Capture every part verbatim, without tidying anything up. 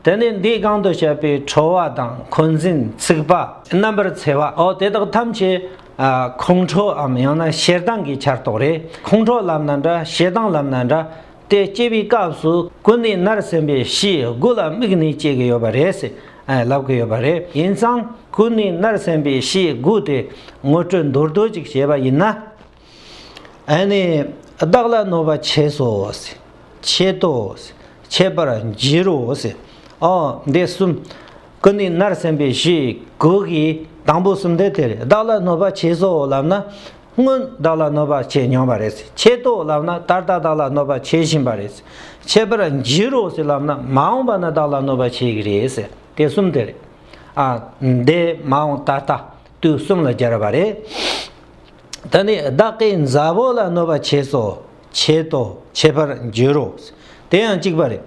དེ་ནས་འདིའི་སྒང་དུ་བཤད་པའི་ཁྲོ་བ་དང་འཁོན་འཛིན་ཚིག་པ་རྣམ་པར་འཚེ་བ། འོ་དེ་དག་ཐམས་ཅད་ཨ་ཁོང་ཁྲོའམ་ཡང་ན་ཞེ་སྡང་གི་ཆ་རྟོགས་རེད། ཁོང་ཁྲོ་ལབ་ན་འདྲ། ཞེ་སྡང་ལབ་ན་འདྲ། དེ་སྐྱེ་བའི་སྐབས་སུ་ཀུན་ནས་མནར་སེམས་པའི་ཕྱིའི་དགུ་ལ་དམིགས་ནས་སྐྱེ་གི་ཡོད་པ་རེད་ཟེར་ཨ་ལབ་གི་ཡོད་པ་རེད། ཡིན་ཙང་ཀུན་ནས་མནར་སེམས་པའི་ཕྱིའི་དགུ་དེ་ངོ་སྤྲོད་མདོར་བསྡུས་ཅིག་བྱས་པ་ཡིན་ན། ཨ་ནི་བདག་ལ་གནོད་པ་བྱས་སོ་ཟེར། བྱེད་དོ་ཟེར། བྱེད་པར་འགྱུར་རོ་ཟེར། ཨོ་འདི་གསུམ། ཀུན་ནས་མནར་སེམས་པའི་ཕྱིའི་དགུ་གི་དང་པོ་གསུམ་དེ་དེ་རེད། བདག་ལ་གནོད་པ་བྱས་སོ་ལབ་ན། སྔོན་བདག་ལ་གནོད་པ་བྱས་མྱོང་བ་རེད་ཟེར། བྱེད་དོ་ལབ་ན་ད་ལྟ་བདག་ལ་གནོད་པ་བྱེད་བཞིན་པ་རེད་ཟེར། བྱེད་པར་འགྱུར་རོ་ཟེར་ལབ་ན་མ་འོངས་པ་ན་བདག་ལ་གནོད་པ་བྱེད་ཀྱི་རེད་ཟེར། དེ་གསུམ་དེ་རེད། ཨ་འདི་མ་འོངས་ད་ལྟ་དུས་གསུམ་ལ་སྦྱར་བ་རེད། ད་ནི་བདག་གི་མཛའ་བོ་ལ་གནོད་པ་བྱས་སོ། བྱེད་དོ། བྱེད་པར་འགྱུར་རོ། དེ་ཡང་གཅིག་པ་རེད།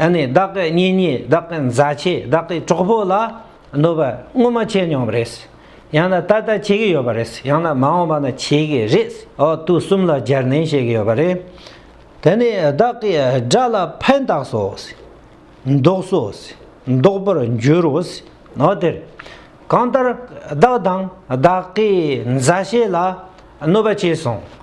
ཨ་ནི་བདག་གི་གཉེན་ཉེ། བདག་གི་མཛའ་ཆེ། བདག་གི་གྲོགས་པོ་ལ་གནོད་པ་སྔོན་མ་བྱས་མྱོང་བ་རེད། ཡང་ན་ད་ལྟ་བྱེད་ཀྱི་ཡོད་པ་རེད། ཡང་ན་མ་འོངས་པ་ན་བྱེད་ཀྱི་རེད། འོ་དུས་གསུམ་ལ་སྦྱར་ནས་བཤད་ཀྱི་ཡོད་པ་རེད། དེ་ནི་བདག་གི་དགྲ་ལ་ཕན་བཏགས་སོ། འདོགས་སོ། འདོགས་པར་འགྱུར་རོ། ནོ་དེར། གང་ལྟར་བདག་དང་བདག་གི་མཛའ་བཤེས་ལ་གནོད་པ་བྱས་སོང་།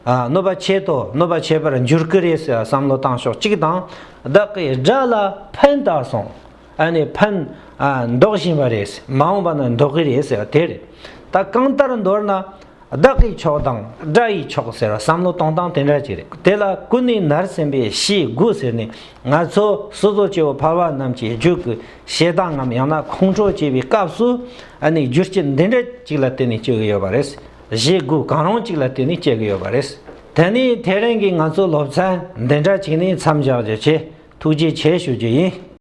ཨ་གནོད་པ་བྱེད་དོ། གནོད་པ་བྱེད་པར་འགྱུར་གི་རེད་ཟེར་བསམ་བློ་བཏང་ཕྱོགས་གཅིག་དང་། བདག་གི་དགྲ་ལ་ཕན་བཏགས་སོང་། ཨ་ནི་ཕན་ཨ་འདོགས་བཞིན་པ་རེད། མ་འོངས་པ་ན་འདོགས་གི་རེད་ཟེར་བ་དེ་རེད། ད་གང་ལྟར་མདོར་ན། བདག་གི་ཕྱོགས་དང་དགྲ་ཡི་ཕྱོགས་ཟེར་བ་བསམ་བློ་གཏོང་སྟངས་དེ་འདྲ་ཅིག་རེད། དེ་ལ་ཀུན་ནས་མནར་སེམས་པའི་ཕྱིའི་དགུ་ཟེར་ནས། ང་ཚོ་སོ་སོ་སྐྱེ་བོ་ཕལ་བ་རྣམས་ཀྱི་རྒྱུད་ཀྱི་ཞེ་སྡང་ངམ་ཡང་ན་ཁོང་ཁྲོ་སྐྱེ་བའི་སྐབས་སུ་ཨ་ནི་རྒྱུ་རྐྱེན་འདི་འདྲ་ཅིག་ལ་བརྟེན་ནས་སྐྱེ་གི་ཡོད་པ་རེད། གཞི་དགུ་གང་རུང་ཅིག་ལ་བརྟེན་ནས་སྐྱེ་གི་ཡོད་པ་རེད། དེ་ནས་དེ་རིང་གི་ང་ཚོའི་སློབ་ཚན་འདི་འདྲ་ཅིག་ནས་མཚམས་བཞག་རྒྱུ་བྱས། ཐུགས་རྗེ་ཆེ་ཞུ་རྒྱུ་ཡིན།